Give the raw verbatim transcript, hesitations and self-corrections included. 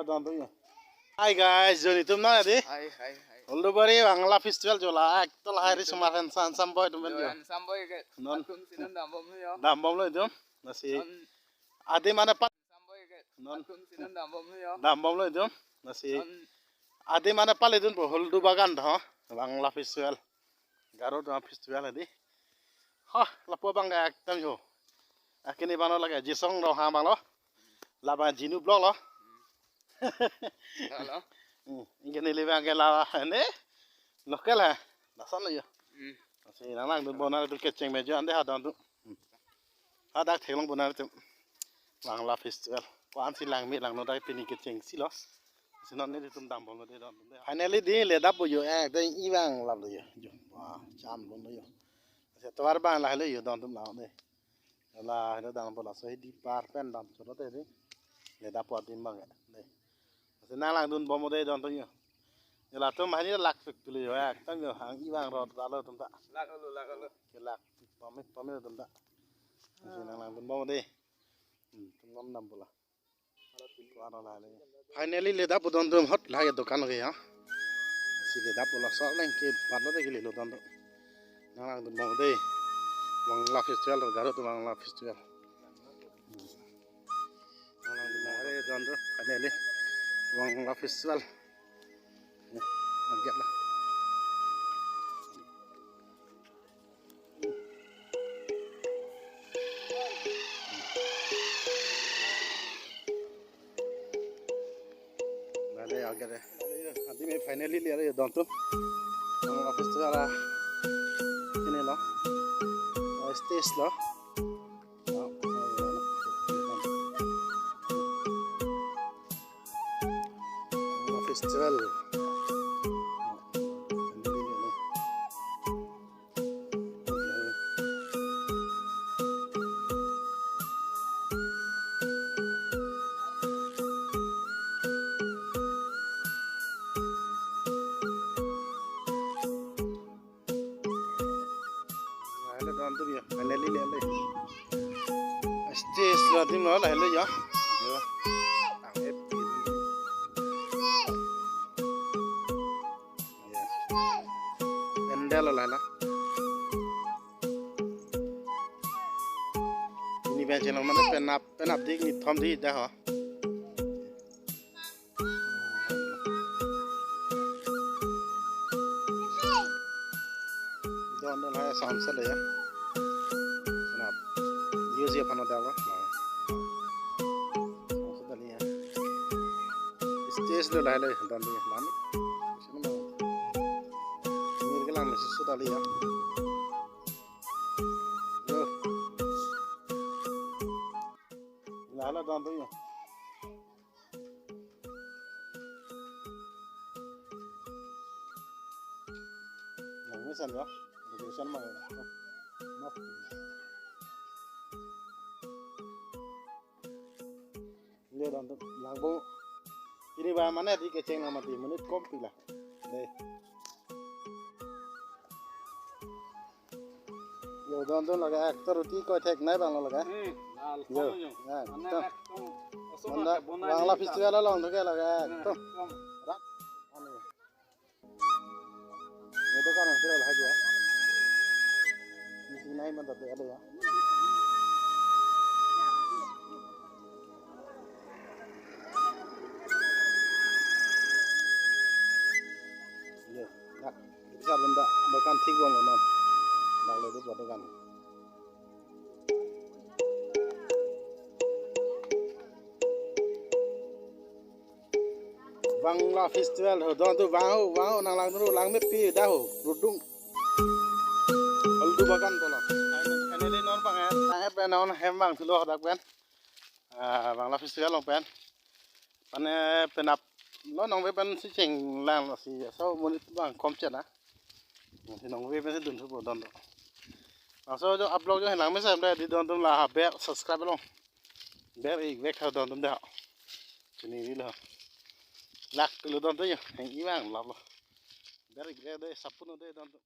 Don tu ya. Hi guys, joni tum na di. Hi, hi, hi. Oldubari Bangla Festival jo la, ekta lahai ri sumar handsome, handsome boy tum ben jo. Handsome boy ke. Non. Atum si non dambomlo yo. Dambomlo itum. Lasi. Non. Adi mane pa. Handsome boy ke. Non. Atum si non dambomlo yo. Dambomlo itum. Lasi. Non. Adi mane pali dunpo Holdu Bagan tho. Bangla Festival. Garo atum festival adi. Ha, lapu abang ke ekdom jo. Akini abang lo lake Jisong Ronghang abang lo. Labang Jinu block lo. Halo. Hmm, ingke neli abang ke la ne. Local hai. Lason lo yo. Hmm. Si nang nangdunbom nang tu kecheng mejo ande ha don tu. Hmm. Hadak theklongbom nang tu. Bangla Festival. Ko-an si langme langno dak pini kechengsi lo. Si non nelitum dambomlo de don tu. Finally di ledappo yo, eh, dei ibang laplo yo. Jo. Wah, cham lo yo. Si tovar abang lahelo yo don tum la de. Lahelo dambom laso hidi par pen dam cholo te di. Ledappo adim abang ke. De. Si nang langdunbom de don tu yo. Yo latum hani lak pik tulo yo, eh, ekdom yo hang ibang rot ralo tum ta. Lak alo, lak alo. Ke lak pamit pamit tum ta. Si nang langdunbom de. Hmm, tum nom dambom la. Finally ledappo don tum hot lahai dokan ke ya. Si ledappo laso leng ke patlo de ke lelo don tum. Nang langdunbom de. Bangla Festival, Garo atum Bangla Festival. Nang langdunbom de don tum finally. Bangla Festival. Ya, agak lah. Lale, agak de. Adi me finally le don tum. Bangla Festival la. Ini lo. Oh, stage lo. Festival. Lahelo don tum ya, finally lahelo. Stage lo adim lo lahelo ya. Ya. Tang ep. Ya. Pandal lo lahelo. Ini bench lo mane penap, penap dik ni thom di dah ho. Don don hai samsa le ya. Nap. Use ya pano dalo. Samsa dali ya. Stage lo lahai le don di lam. Sino mo. Mir ke lam susu dali ya. Yo. Lahai le don di ya. Yang ini san ya, decoration mah ya. Mas. Ini dan tu, yang bu, ini bah mana di kecheng nama di menit kompi lah. Deh. Yo, don don lake actor ruti ko thek nai bang lo lake. Hmm, lal. Yo, kom yo. Ya, mane to. Actor. Manda, Bangla festival along to ke lake actor. Hmm, kom. Rak. Anu. Ye dokan ang sila lagi ya. Isi nai manda de ada ya. Ye, dak. Bisa benda dokan thik bom non. Dak le dupa dokan. Bangla festival ho, don tu bang ho, bang ho, nang lang dulu, lang me pi dah ho, rudung. Holdu Bagan tolo. Finally non bang ya, tang pen non hem bang thulo dak pen. Ah, Bangla festival along pen. Mane penap lo nong ve pen si cheng lang lo si so monit bang kom chena. Si nong ve pen si dun thupo don do. Laso jo upload jo helang mesen de di don tum la ha ber subscribe long. Ber ik vek ha don tum de ha. Chini ri lo. Lak lo don tum yo. Heng i bang lap lo. Ber ik vek de sapun de don tum.